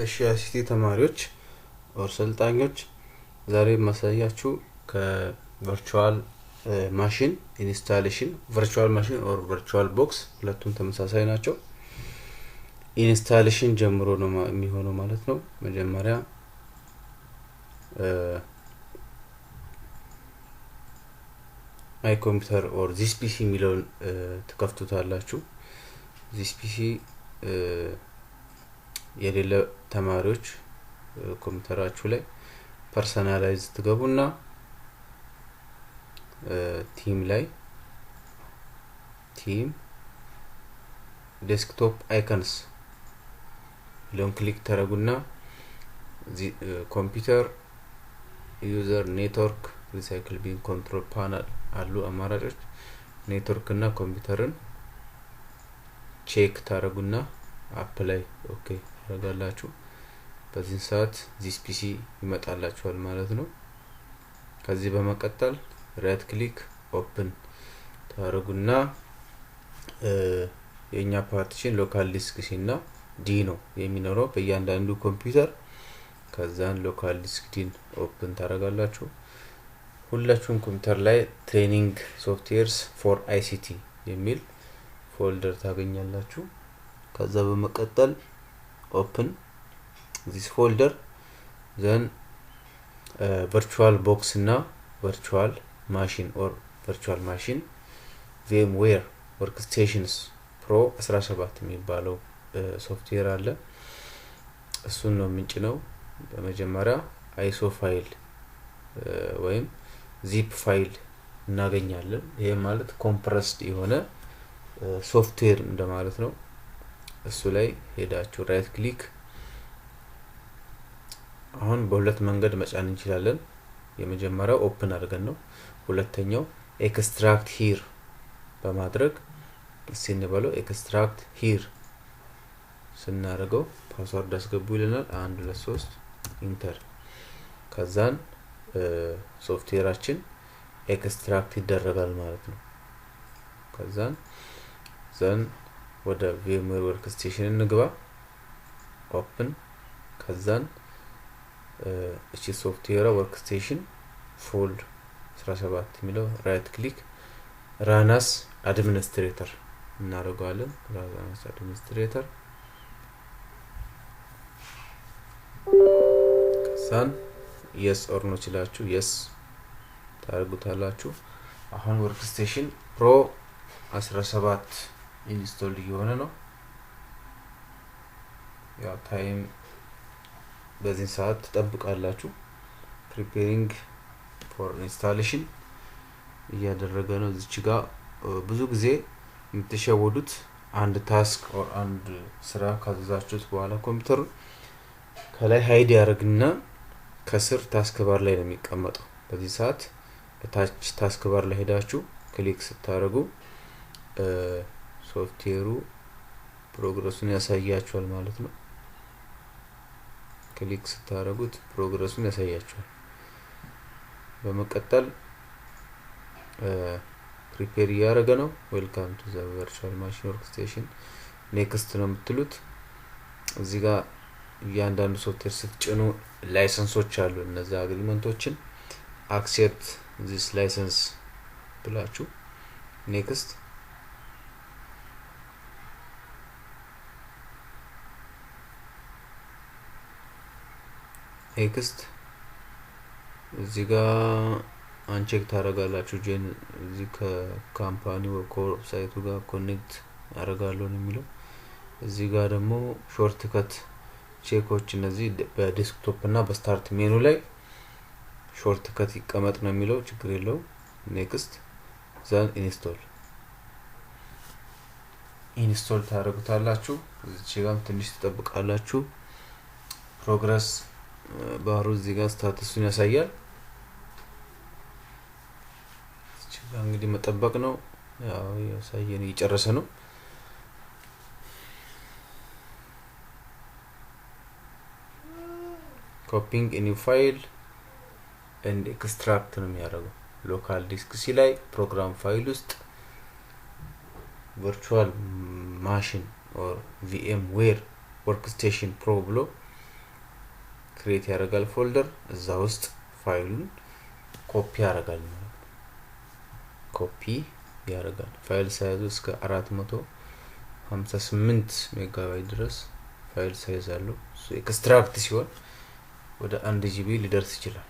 እሺ ICT ተማሪዎች or ሰልጣኞች፣ ዛሬ የማሳያችሁ ከ virtual machine installation፣ virtual machine or virtual box ሁለቱም ተመሳሳይ ናቸው። Installation ጀምሮ ነው የሚሆነው ማለት ነው። መጀመሪያ My Computer or This PC የሚለውን ትከፍቱታላችሁ። This PC የሌለ ተማሪዎች ኮምፒውተራችሁ ላይ personalize ትገቡና theme ላይ፣ theme desktop icons የሚለውን click ታደረጉና computer፣ user፣ network፣ recycle bin፣ control panel አሉ አማራጮች። ኔትወርክ እና ኮምፒውተርን check ታደረጉና apply፣ okay ታደርጋላችሁ። በዚህን ሰዓት This PC ይመጣላችኋል ማለት ነው። ከዚህ በመቀጠል right click open ታደርጉና የእኛ partition local disk C እና D ነው የሚኖረው በእያንዳንዱ ኮምፒውተር። ከዛን local disk D ን open ታደርጋላችሁ። ሁላችሁም ኮምፒውተር ላይ training softwares for ICT የሚል folder ታገኛላችሁ። ከዛ በመቀጠል open this folder፣ then virtual box እና virtual machine or virtual machine VMware Workstations Pro 17 የሚባለው ሶፍትዌር አለ። እሱን ነው የምንጭነው። በመጀመሪያ ISO file ወይም zip file እናገኛለን። ይሄ ማለት compressed የሆነ ሶፍትዌር እንደማለት ነው። እሱ ላይ ሄዳችሁ right click፣ አሁን በሁለት መንገድ መጫን እንችላለን። የመጀመሪያው open አድርገን ነው። ሁለተኛው extract here በማድረግ፣ እስቲ እንበለው፣ extract here ስናደርገው password አስገቡ ይለናል። አንድ፣ ሁለት፣ ሶስት፣ enter። ከዛን ሶፍትዌራችን extract ይደረጋል ማለት ነው። ከዛን then ወደ VMware Workstation እንግባ፣ open። ከዛን እቺ ሶፍትዌሯ Workstation full 17 የሚለው right click run as administrator እናደርገዋለን። Run as administrator፣ ከዛን yes or no ሲላችሁ yes ታደርጉታላችሁ። አሁን Workstation Pro 17 install እየሆነ ነው። ያው time በዚህ ሰዓት ትጠብቃላችሁ። Preparing for installation እያደረገ ነው። እዚች ጋ ብዙ ጊዜ የምትሸወዱት አንድ task or አንድ ስራ ካዘዛችሁት በኋላ ኮምፒውተሩን ከላይ hide ያደርግና ከስር task bar ላይ ነው የሚቀመጠው። በዚህ ሰዓት እታች task bar ላይ ሄዳችሁ click ስታደርጉ ሶፍትዌሩ progress ኡን ያሳያችኋል ማለት ነው። Click ስታደርጉት progress ኡን ያሳያችኋል። በመቀጠል prepare እያደረገ ነው። Welcome to the virtual machine workstation፣ next ነው የምትሉት። እዚህ ጋር እያንዳንዱ ሶፍትዌር ስትጭኑ license ኦች አሉ። እነዚ agreement ኦችን accept this license ብላችሁ next። Next፣ እዚህ ጋር uncheck ታደርጋላችሁ። Join እዚህ ከ company ከ website ኡ ጋር connect ያደርጋለሁ ነው የሚለው። እዚህ ጋር ደግሞ shortcut check ኦች፣ እነዚህ በ desktop እና በ start menu ላይ shortcut ይቀመጥ ነው የሚለው። ችግር የለውም። Next፣ then install፣ install ታደርጉታላችሁ። እዚች ጋርም ትንሽ ትጠብቃላችሁ። Progress bar ኡ እዚህ ጋር status ኡን ያሳያል። እዚች ጋር እንግዲህ መጠበቅ ነው። ያው ያሳየን እየጨረሰ ነው። Copying new file and extract ነው የሚያደርገው። Local disk C ላይ program file ውስጥ virtual machine or VMware Workstation Pro ብሎ Create ያደርጋል folder፣ እዛ ውስጥ ፋይሉን ኮፒ ያደርጋል ማለት ነው። ኮፒ ያደርጋል። File size ኡ እስከ 458 ሜጋባይት ድረስ file size አለው። እሱ extract ሲሆን ወደ 1 GB ሊደርስ ይችላል።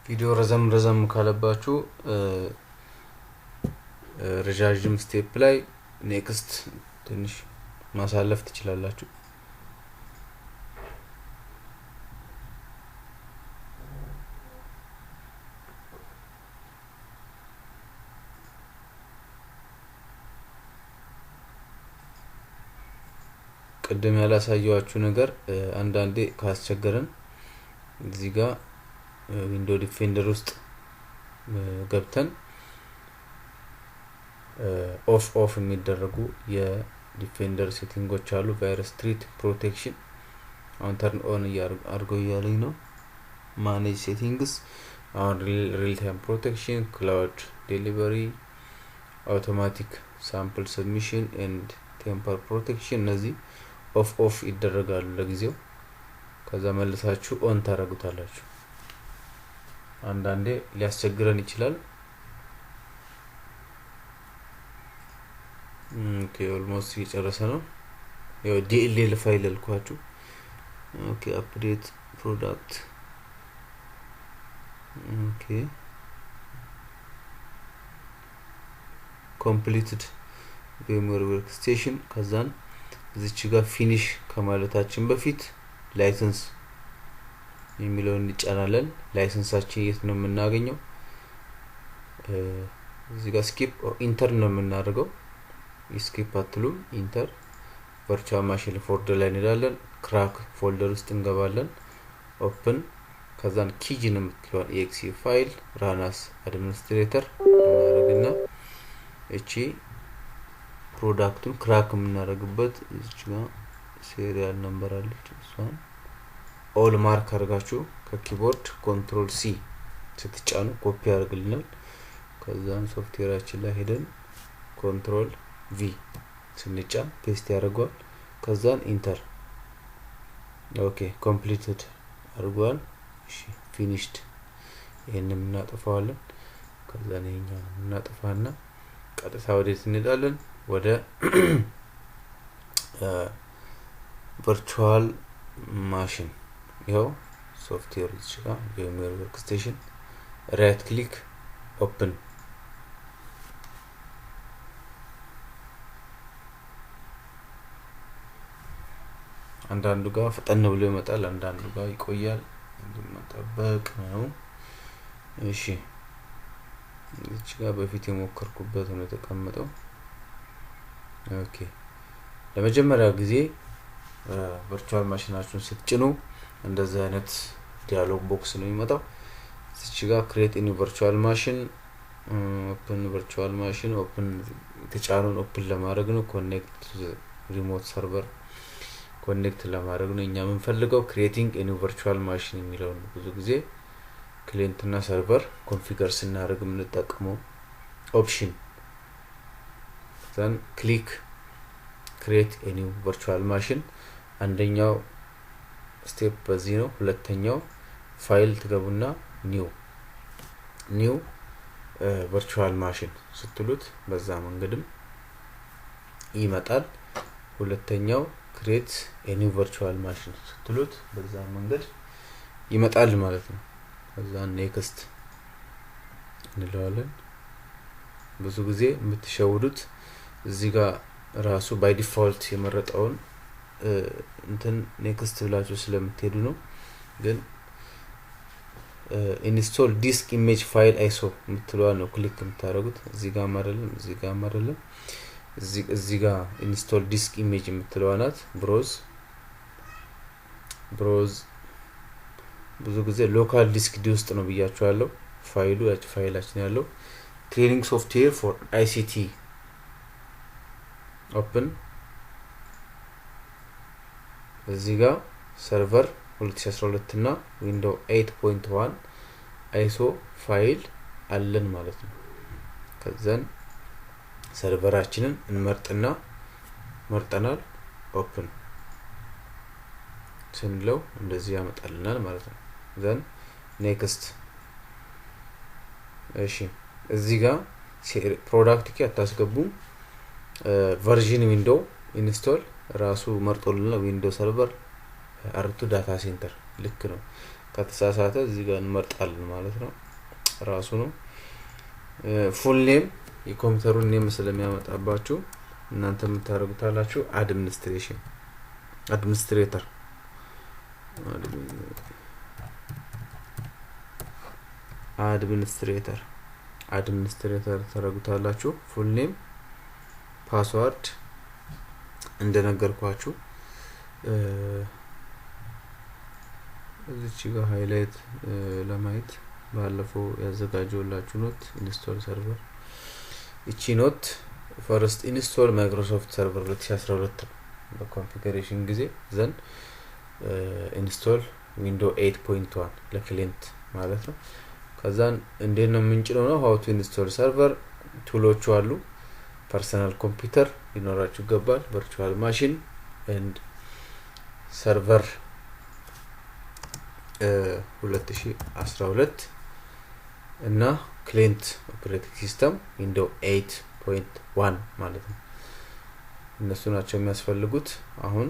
ቪዲዮ ረዘም ረዘም ካለባችሁ ረዣዥም step ላይ next ትንሽ ማሳለፍ ትችላላችሁ። ቅድም ያላሳየኋችሁ ነገር፣ አንዳንዴ ካስቸገረን እዚህ ጋር Window Defender ውስጥ ገብተን off off የሚደረጉ የ Defender setting ኦች አሉ። Virus threat protection አሁን turn on አድርገው እያለኝ ነው። Manage settings፣ አሁን real time protection፣ cloud delivery፣ automatic sample submission and tamper protection፣ እነዚህ off off ይደረጋሉ ለጊዜው። ከዛ መልሳችሁ on ታደርጉታላችሁ። አንዳንዴ ሊያስቸግረን ይችላል። Okay, almost እየጨረሰ ነው። ያው DLL file ያልኳችሁ። Okay, update product፣ okay, completed VMware Workstation። ከዛን እዚች ጋር finish ከማለታችን በፊት license የሚለውን እንጫናለን። License ኣችን የት ነው የምናገኘው? እዚህ ጋር skip፣ enter ነው የምናደርገው። Skip አትሉም፣ enter። Virtual machine folder ላይ እንሄዳለን። Crack folder ውስጥ እንገባለን። Open፣ ከዛን keygen የምትለዋን exe file run as administrator እናደርግና እቺ product ኡን crack የምናደርግበት እዚች ጋር serial number አለች። እሷን all mark አድርጋችሁ ከ keyboard control C ስትጫኑ ኮፒ ያደርግልናል። ከዛም ሶፍትዌራችን ላይ ሄደን control V ስንጫን paste ያደርገዋል። ከዛን enter። Okay, completed አድርጓል። እሺ፣ finished። ይህንም እናጠፋዋለን። ከዛን ይሄኛውን እናጠፋና ቀጥታ ወዴት እንሄዳለን? ወደ virtual machine። ይኸው ሶፍትዌር እዚህ ጋር VMware Workstation፣ right click፣ open። አንዳንዱ ጋር ፈጠን ብሎ ይመጣል፣ አንዳንዱ ጋር ይቆያል። መጠበቅ ነው። እሺ፣ እዚች ጋር በፊት የሞከርኩበት ነው የተቀመጠው። Okay፣ ለመጀመሪያ ጊዜ virtual machine ኣችሁን ስትጭኑ እንደዚህ አይነት dialog box ነው የሚመጣው። እዚች ጋር create new virtual machine፣ open virtual machine፣ open የተጫነውን open ለማድረግ ነው። Connect remote server connect ለማድረግ ነው። እኛ የምንፈልገው creating new virtual machine የሚለው ነው። ብዙ ጊዜ client እና server configure ስናደርግ የምንጠቀመው option። Then click create new virtual machine። አንደኛው step በዚህ ነው። ሁለተኛው ፋይል ትገቡና new virtual machine ስትሉት በዛ መንገድም ይመጣል። ሁለተኛው create new virtual machine ስትሉት በዛ መንገድ ይመጣል ማለት ነው። ከዛ next እንለዋለን። ብዙ ጊዜ የምትሸውዱት እዚህ ጋር ራሱ by default የመረጠውን እንትን next ብላችሁ ስለምትሄዱ ነው። ግን install disk image file ISO የምትለዋ ነው click የምታደርጉት። እዚህ ጋር አይደለም፣ እዚህ ጋር አይደለም፣ እዚህ ጋር install disk image የምትለዋ ናት። Browse, browse። ብዙ ጊዜ local disk D ውስጥ ነው ብያችኋለሁ። ፋይሉ ያቺ ፋይላችን ያለው training software for ICT፣ open። እዚህ ጋር Server 2012 እና Window 8.1 ISO file አለን ማለት ነው። ከዛን server ኣችንን እንመርጥና መርጠናል፣ open ስንለው እንደዚህ ያመጣልናል ማለት ነው። Then next። እሺ፣ እዚህ ጋር product key አታስገቡም። Version window install ራሱ መርጦልናል። Window Server R2 Data Center ልክ ነው። ከተሳሳተ እዚህ ጋር እንመርጣለን ማለት ነው። ራሱ ነው። Full name የኮምፒውተሩን name ስለሚያመጣባችሁ እናንተ የምታደርጉታላችሁ administration administrator administrator administrator ታደርጉታላችሁ። Full name፣ password እንደነገርኳችሁ እዚች ጋር highlight ለማየት ባለፈው ያዘጋጀውላችሁ note install server፣ እቺ note first install Microsoft Server 2012 ነው በ configuration ጊዜ፣ then install Window 8.1 ለ client ማለት ነው። ከዛን እንዴት ነው የምንጭነው ነው how to install server tool ኦቹ አሉ። Personal computer ሊኖራችሁ ይገባል። Virtual machine and Server 2012 እና client operating system Window 8.1 ማለት ነው። እነሱ ናቸው የሚያስፈልጉት። አሁን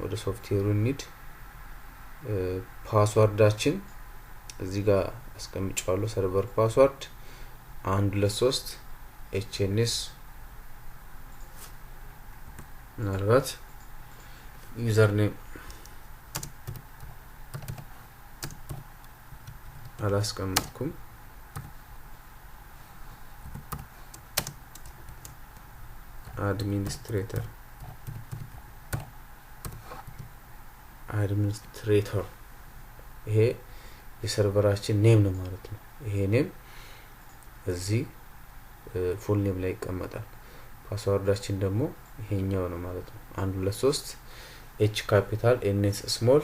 ወደ ሶፍትዌሩ እንሂድ። Password ኣችን እዚህ ጋር አስቀምጨዋለሁ። Server password 123 HNS። ምናልባት username አላስቀምጥኩም። Administrator administrator ይሄ የ server ኣችን name ነው ማለት ነው። ይሄ name እዚህ full name ላይ ይቀመጣል። Password ኣችን ደግሞ ይሄኛው ነው ማለት ነው። 123 H capital NS small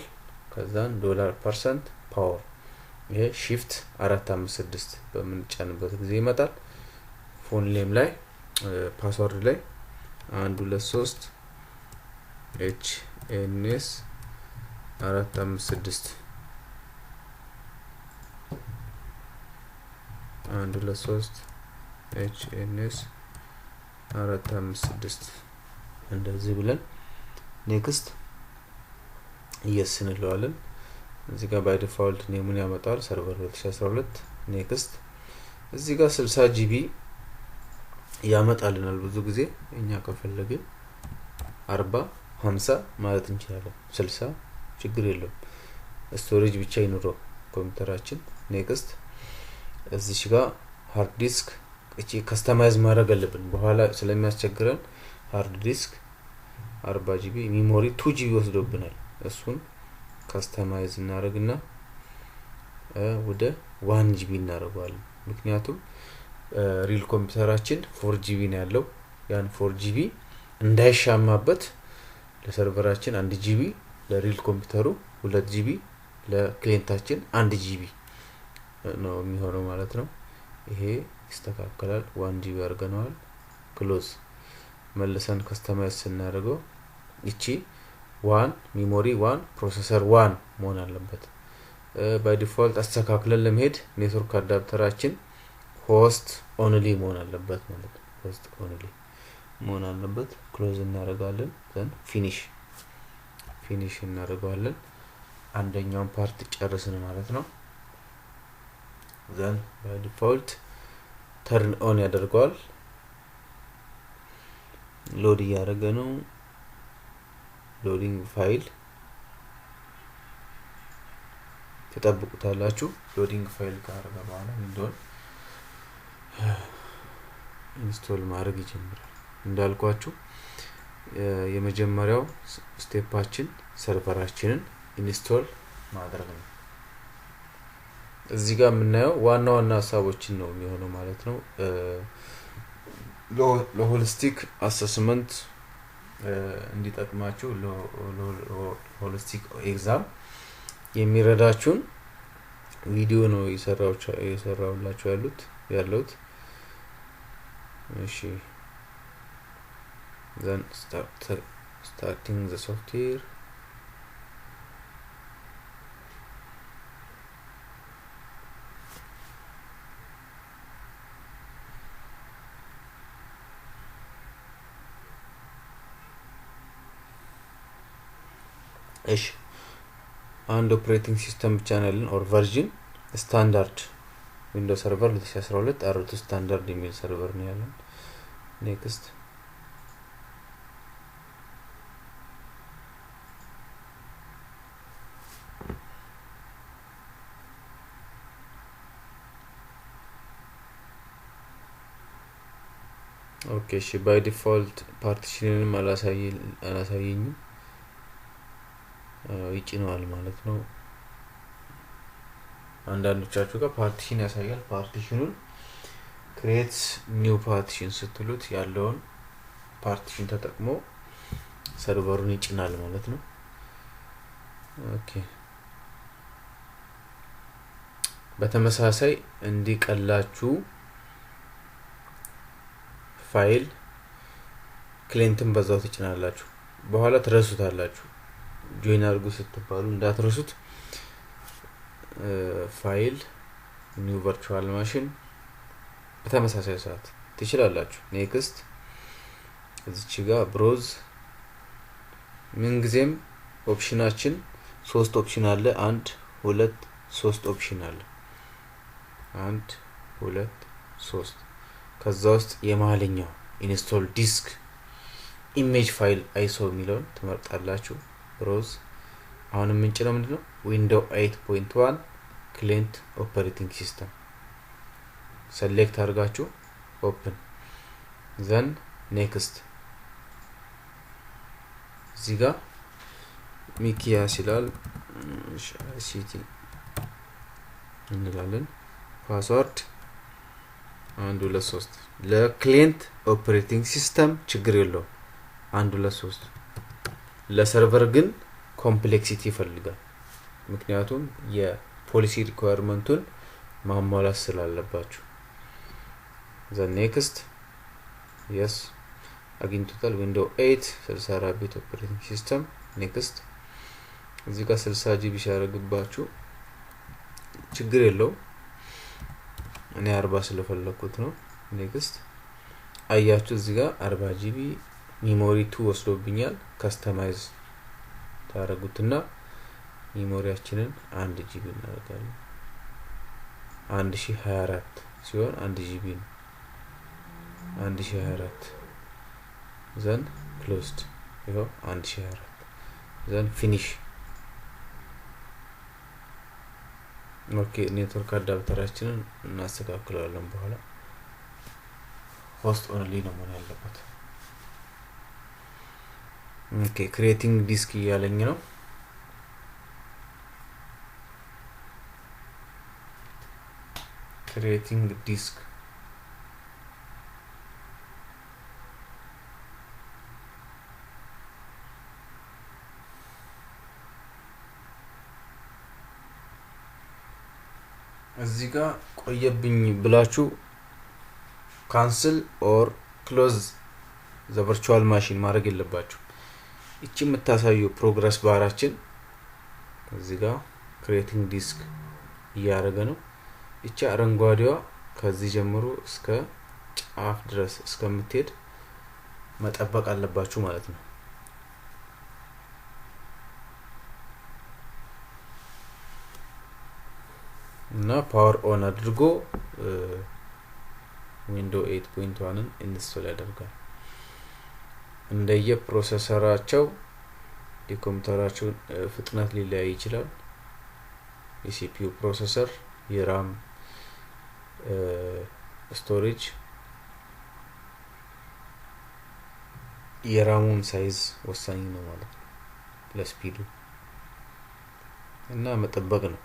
ከዛን dollar percent power። ይሄ shift 456 በምንጫንበት ጊዜ ይመጣል። Full name ላይ password ላይ 123 H NS 456፣ 123 H NS 456 እንደዚህ ብለን next yes እንለዋለን። እዚህ ጋር by default name ኡን ያመጣል Server 2012። Next። እዚህ ጋር 60 GB ያመጣልናል። ብዙ ጊዜ እኛ ከፈለግን 40፣ 50 ማለት እንችላለን። 60 ችግር የለውም። Storage ብቻ ይኑረው ኮምፒውተራችን። Next። እዚች ጋር hard disk እቺ customize ማድረግ አለብን፣ በኋላ ስለሚያስቸግረን። Hard disk 40 GB፣ memory 2 GB ወስዶብናል። እሱን customize እናደርግና ወደ 1 GB እናደርገዋለን። ምክንያቱም real ኮምፒውተራችን 4 GB ነው ያለው። ያን 4 GB እንዳይሻማበት ለ server ኣችን 1 GB፣ ለ real ኮምፒውተሩ 2 GB፣ ለ client ኣችን 1 GB ነው የሚሆነው ማለት ነው። ይሄ ይስተካከላል። 1 GB አድርገነዋል። Close። መልሰን customize ስናደርገው ይቺ 1 memory 1 processor 1 መሆን አለበት። By default አስተካክለን ለመሄድ network adapter ኣችን host only መሆን አለበት ማለት ነው። Host only መሆን አለበት። Close እናደርጋለን። Then finish finish እናደርገዋለን። አንደኛውን part ጨርስን ማለት ነው። Then by default turn on ያደርገዋል። Load እያደረገ ነው። Loading file ትጠብቁታላችሁ። Loading file ካደረገ በኋላ Window ን install ማድረግ ይጀምራል። እንዳልኳችሁ የመጀመሪያው step ኣችን server ኣችንን install ማድረግ ነው። እዚህ ጋር የምናየው ዋና ዋና ሀሳቦችን ነው የሚሆነው ማለት ነው። ለ holistic assessment እንዲጠቅማችሁ holistic exam የሚረዳችሁን ቪዲዮ ነው የሰራሁላችሁ ያለሁት። እሺ then starting the software. እሺ አንድ operating system ብቻ ነው ያለን or version standard Windows Server 2012 R2 ስታንዳርድ የሚል server ነው ያለን። Next okay እሺ by default partition ንም አላሳየኝም ይጭነዋል ማለት ነው። አንዳንዶቻችሁ ጋር partition ያሳያል። Partition ኑን create new partition ስትሉት ያለውን partition ተጠቅሞ server ኡን ይጭናል ማለት ነው። Okay በተመሳሳይ እንዲቀላችሁ file client ን በዛው ትጭናላችሁ። በኋላ ትረሱታላችሁ። Join አድርጉ ስትባሉ እንዳትረሱት። File new virtual machine በተመሳሳይ ሰዓት ትችላላችሁ። Next እዚች ጋር browse ምንጊዜም option ኣችን ሶስት option አለ። 1 2 3 option አለ። 1 2 3 ከዛ ውስጥ የመሀለኛው install disk image file ISO የሚለውን ትመርጣላችሁ። Browse አሁን የምንጭነው ምንድነው? Window 8.1 client operating system select አድርጋችሁ open then next እዚህ ጋር ሚኪያስ ይላል ሲቲ እንላለን። Password 1 2 3 ለ client operating system ችግር የለውም 1 2 3 ለ server ግን complexity ይፈልጋል። ምክንያቱም የ policy requirement ኡን ማሟላት ስላለባችሁ። Then next yes አግኝቶታል። Window 8 64 bit operating system next እዚህ ጋር 60 GB ሲያደርግባችሁ ችግር የለውም። እኔ 40 ስለፈለኩት ነው። Next አያችሁ እዚህ ጋር 40 GB memory 2 ወስዶብኛል። Customize ታረጉትና memory ያችንን 1 GB እናደርጋለን። 1024 ሲሆን 1 GB ነው። 1024 then closed ይኸው 1024 then finish። Okay network adapter ኣችንን እናስተካክለዋለን በኋላ። Host only ነው መሆን ያለበት። Okay creating disk እያለኝ ነው። Creating disk እዚህ ጋር ቆየብኝ ብላችሁ cancel or close the virtual machine ማድረግ የለባችሁ። እቺ የምታሳየው progress bar ኣችን እዚህ ጋር creating disk እያደረገ ነው። እቺ አረንጓዴዋ ከዚህ ጀምሮ እስከ ጫፍ ድረስ እስከምትሄድ መጠበቅ አለባችሁ ማለት ነው። እና power on አድርጎ Window 8.1ን install ያደርጋል። እንደየ processor ኣቸው የኮምፒውተራቸው ፍጥነት ሊለያይ ይችላል። የ CPU processor፣ የ RAM storage፣ የ RAM ኡን size ወሳኝ ነው ማለት ነው ለ speed ኡ እና መጠበቅ ነው።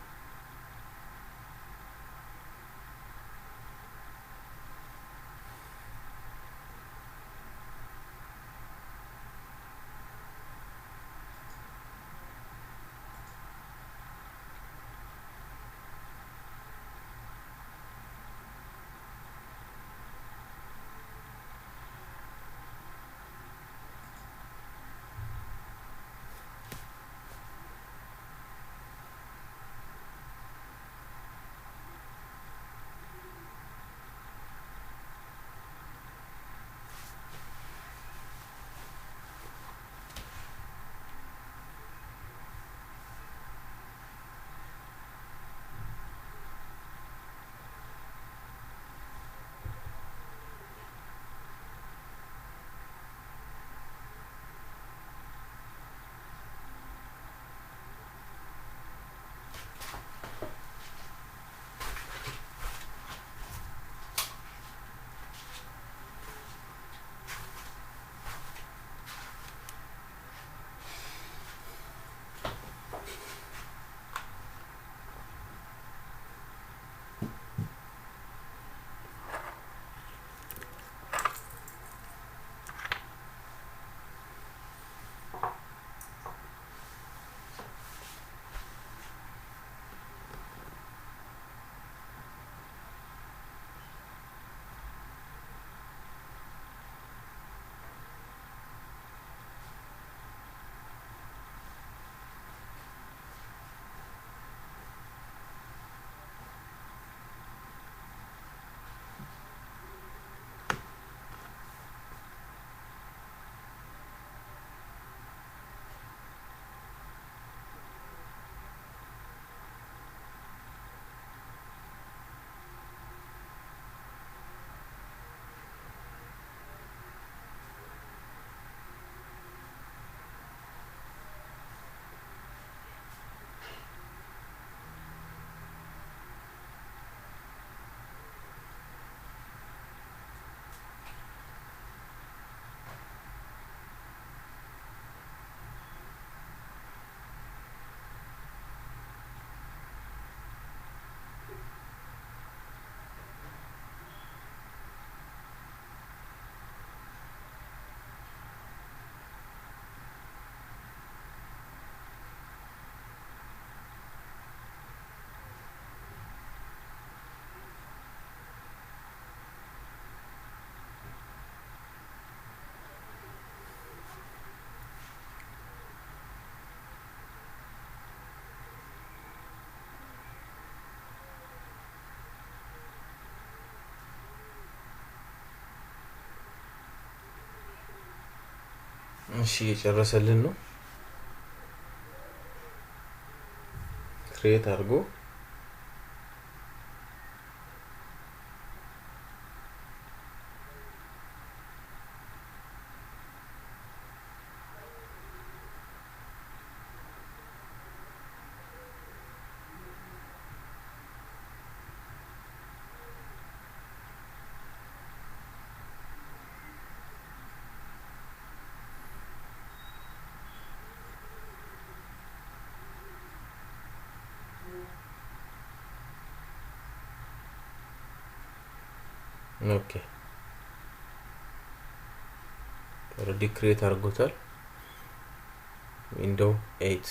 እሺ እየጨረሰልን ነው። Create አድርጎ okay already create አድርጎታል። Window 8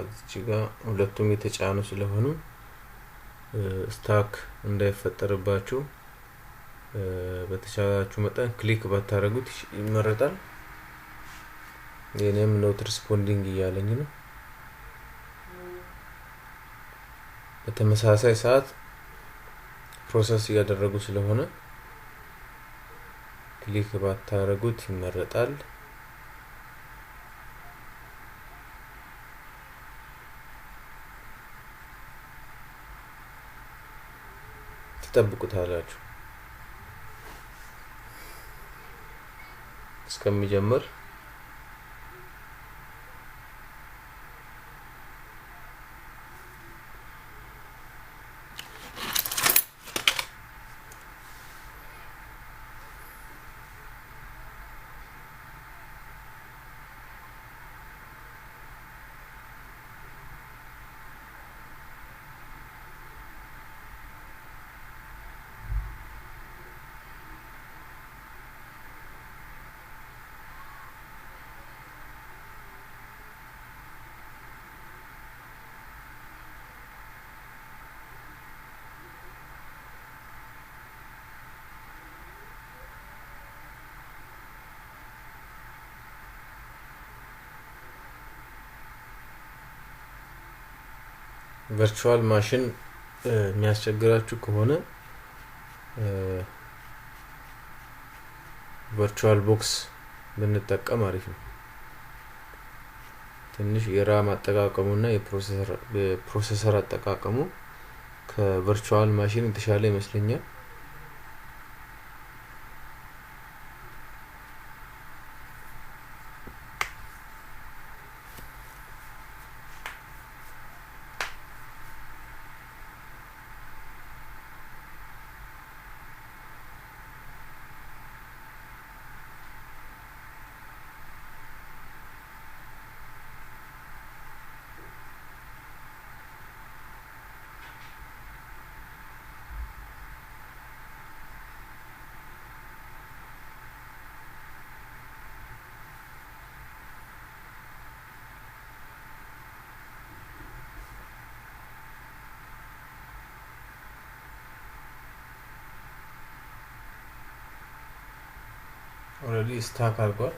እዚህ ጋር ሁለቱም የተጫኑ ስለሆኑ stuck እንዳይፈጠርባችሁ በተቻላችሁ መጠን click ባታደርጉት ይመረጣል። የኔም not responding እያለኝ ነው። በተመሳሳይ ሰዓት process እያደረጉ ስለሆነ click ባታደርጉት ይመረጣል። ትጠብቁታላችሁ እስከሚጀምር። Virtual machine የሚያስቸግራችሁ ከሆነ VirtualBox ብንጠቀም አሪፍ ነው። ትንሽ የ RAM አጠቃቀሙና የ processor አጠቃቀሙ ከ virtual machine የተሻለ ይመስለኛል። Already stuck አድርጓል።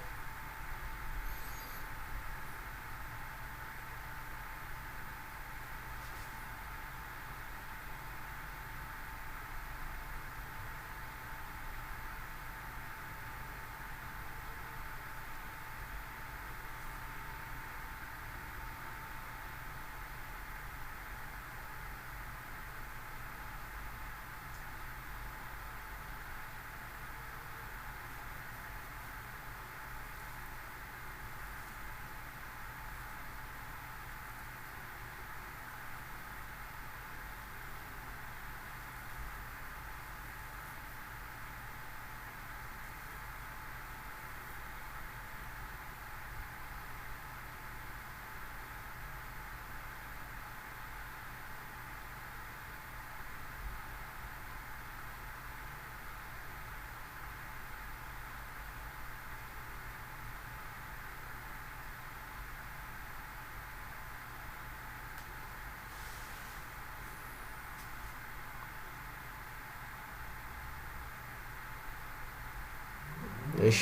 እሺ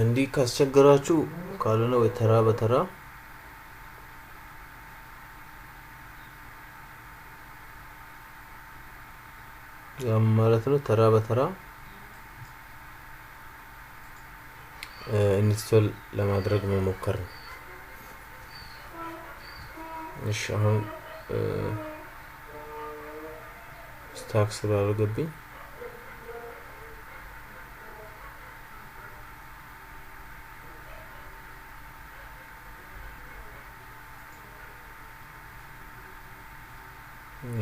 እንዲህ ካስቸገራችሁ ካልሆነ ወይ ተራ በተራ ማለት ነው? ተራ በተራ install ለማድረግ መሞከር ነው። እሺ አሁን stuck ስላደረገብኝ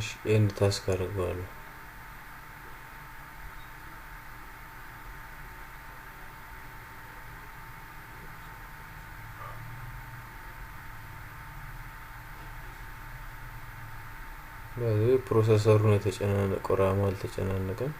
እሺ end task አደርገዋለሁ። Processor ኡ ነው የተጨናነቀው፣ RAM ኡ አልተጨናነቀም።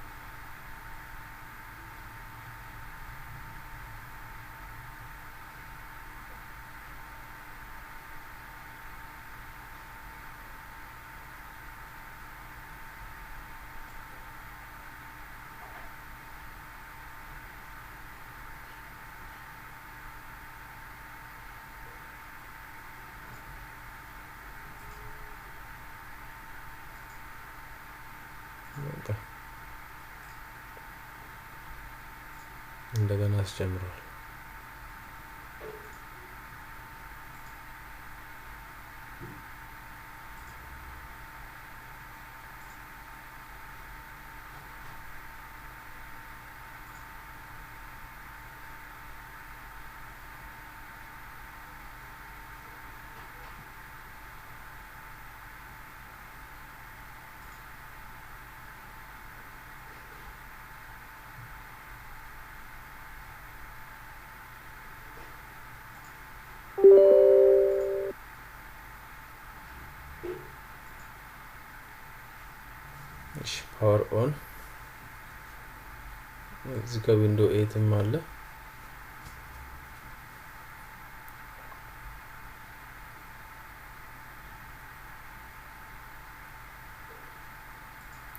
እንደገና አስጀምረዋል። Power on እዚህ ጋር Window 8 ም አለ።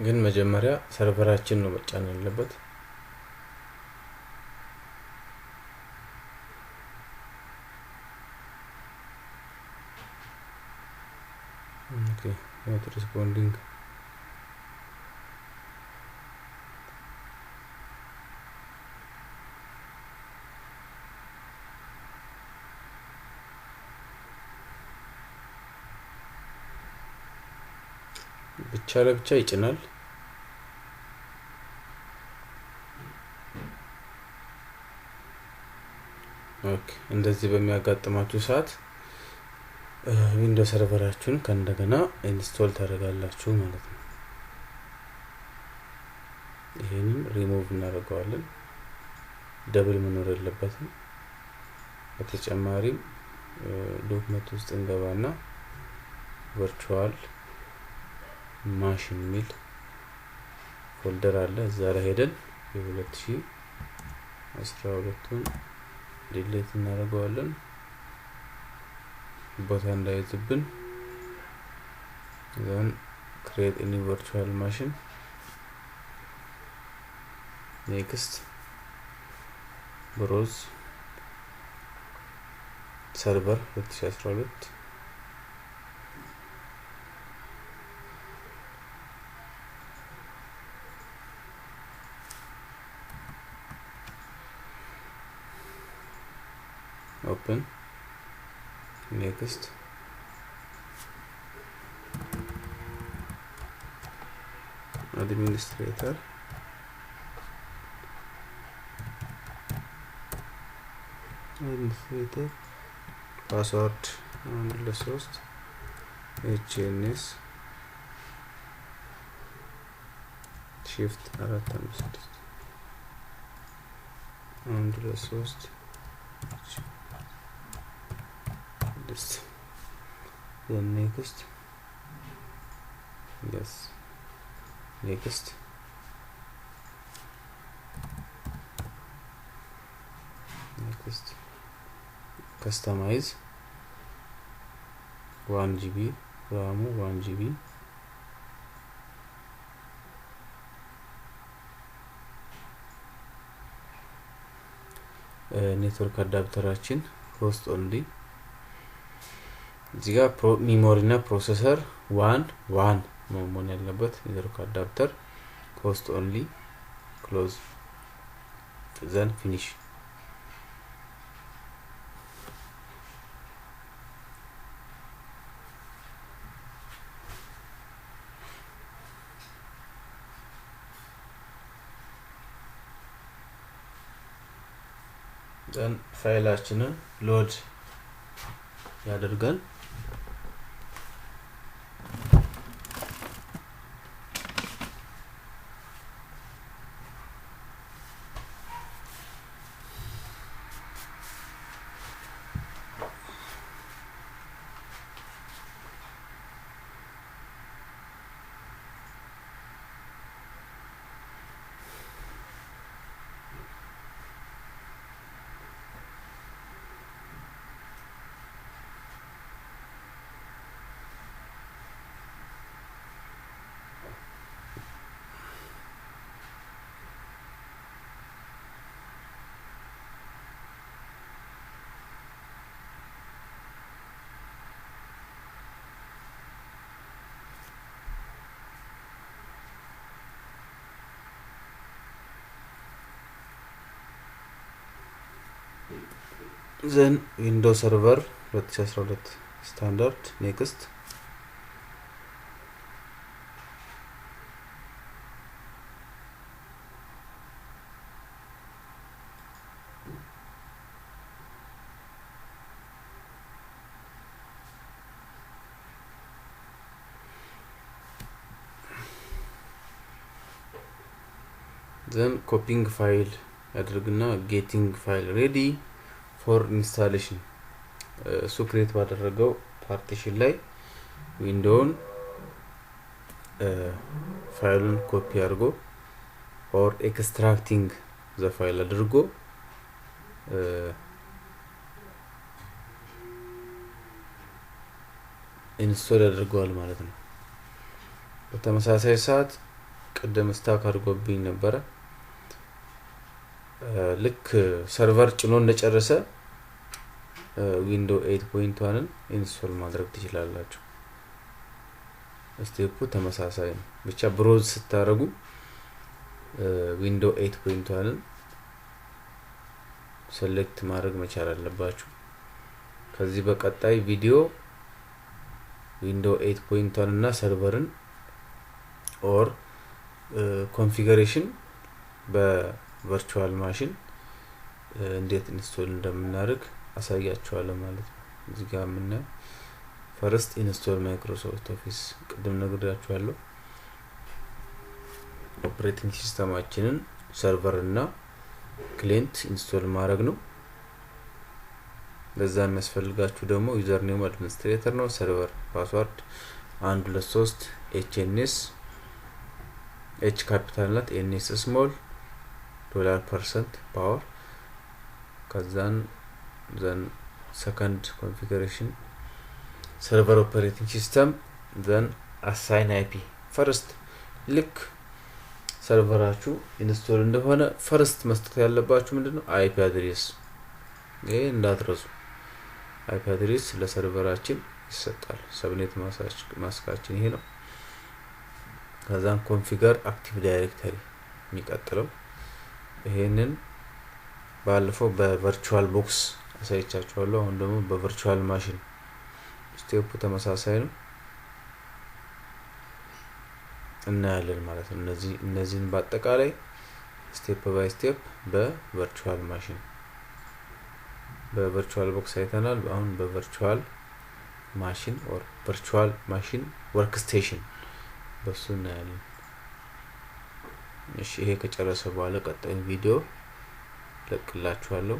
ግን መጀመሪያ server ኣችን ነው መጫን ያለበት። Okay, not responding. ብቻ ለብቻ ይጭናል። Okay, እንደዚህ በሚያጋጥማችሁ ሰዓት Windows Server ኣችሁን ከእንደገና install ታደርጋላችሁ ማለት ነው። ይሄንን ሪሙቭ እናደርገዋለን። Double መኖር የለበትም። በተጨማሪም document ውስጥ እንገባና virtual machine ሚል folder አለ። እዛ ላይ ሄደን የ2012ን delete እናደርገዋለን ቦታ እንዳይዝብን። Then create a new virtual machine, next, browse server 2012 open, next, administrator, password 1 2 3 HNS shift 4 5 6 1 2 3 this, then next, yes, next, next, customize 1 GB RAM 1 GB network adapter ኣችን host only እዚህ ጋር memory እና processor 1 1 መሆን ያለበት። Network adapter Host only, close, then finish. Then ፋይላችንን load ያደርጋል። Then Windows Server 2012 standard, next. Then copying file ያደርግና getting file ready for installation. እሱ create ባደረገው partition ላይ window ውን ፋይሉን ኮፒ አድርጎ or extracting the file አድርጎ install ያደርገዋል ማለት ነው። በተመሳሳይ ሰዓት ቅድም stuck አድርጎብኝ ነበረ። ልክ server ጭኖ እንደጨረሰ Window 8.1ን install ማድረግ ትችላላችሁ። Step ኡ ተመሳሳይ ነው። ብቻ browse ስታደርጉ Window 8.1ን select ማድረግ መቻል አለባችሁ። ከዚህ በቀጣይ ቪዲዮ Window 8.1 እና server ን or configuration በ virtual machine እንዴት install እንደምናደርግ አሳያችኋለሁ ማለት ነው። እዚህ ጋር የምናየው first install Microsoft Office ቅድም ነግሬያችኋለሁ። Operating system ኣችንን server እና client install ማድረግ ነው። ለዛ የሚያስፈልጋችሁ ደግሞ username administrator ነው። Server password 1 2 3 HNS, H capital ናት፣ NS small, dollar percent power። ከዛን then second configuration server operating system, then assign IP. First ልክ server ኣችሁ install እንደሆነ first መስጠት ያለባችሁ ምንድነው? IP address። ይሄ እንዳትረሱ። IP address ለ server ኣችን ይሰጣል። Subnet mask ኣችን ይሄ ነው። ከዛን configure Active Directory የሚቀጥለው። ይሄንን ባለፈው በ VirtualBox አሳይቻችኋለሁ። አሁን ደግሞ በ virtual machine step ኡ ተመሳሳይ ነው፣ እናያለን ማለት ነው። እነዚህን በአጠቃላይ step by step በ virtual machine፣ በ VirtualBox አይተናል። አሁን በ virtual machine or virtual machine workstation በሱ እናያለን። እሺ፣ ይሄ ከጨረሰ በኋላ ቀጣዩን ቪዲዮ ለቅላችኋለሁ።